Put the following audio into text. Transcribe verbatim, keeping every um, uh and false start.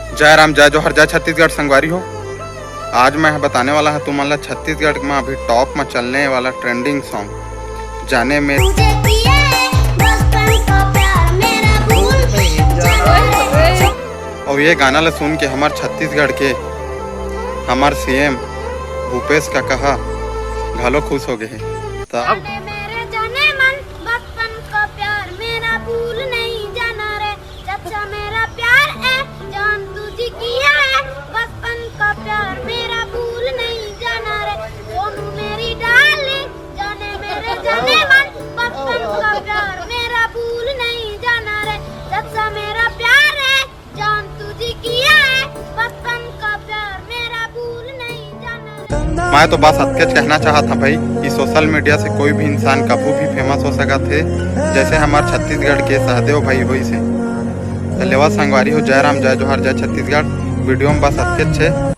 जय राम, जय जोहार, जय छत्तीसगढ़ संगवारी हो। आज मैं बताने वाला हूँ तुमन ला छत्तीसगढ़ में अभी टॉप में चलने वाला ट्रेंडिंग सॉन्ग जाने में। तुझे किया है बचपन का प्यार, मेरा भूल नहीं जाना रे। और ये गाना ला सुन के हमार छत्तीसगढ़ के हमार सीएम भूपेश काका हा घलो खुश हो गए हैं। त अब जाने मेरे जाने मन, बचपन का प्यार मेरा भूल नहीं जाना रे। चाचा मेरा प्यार है, जान तुझे किया है बचपन का प्यार, मेरा भूल नहीं जाना रे। सोनू मेरी डार्लिंग, जाने मेरे जाने मन, बचपन का प्यार मेरा भूल नहीं जाना रे। चाचा मेरा प्यार है, जान तुझे किया है बचपन का प्यार, मेरा भूल नहीं जाना रे। मैं तो बस अतकेच कहना चाहत हूँ भाई कि सोशल मीडिया से कोई भी इंसान कभू भी फेमस हो सकत है, जैसे हमार छत्तीसगढ़ के सहदेव भाई होइस हे। त लेवा संगवारी हो, जय राम, जय जोहार, जय छत्तीसगढ़। वीडियो में बस अतकेच छे।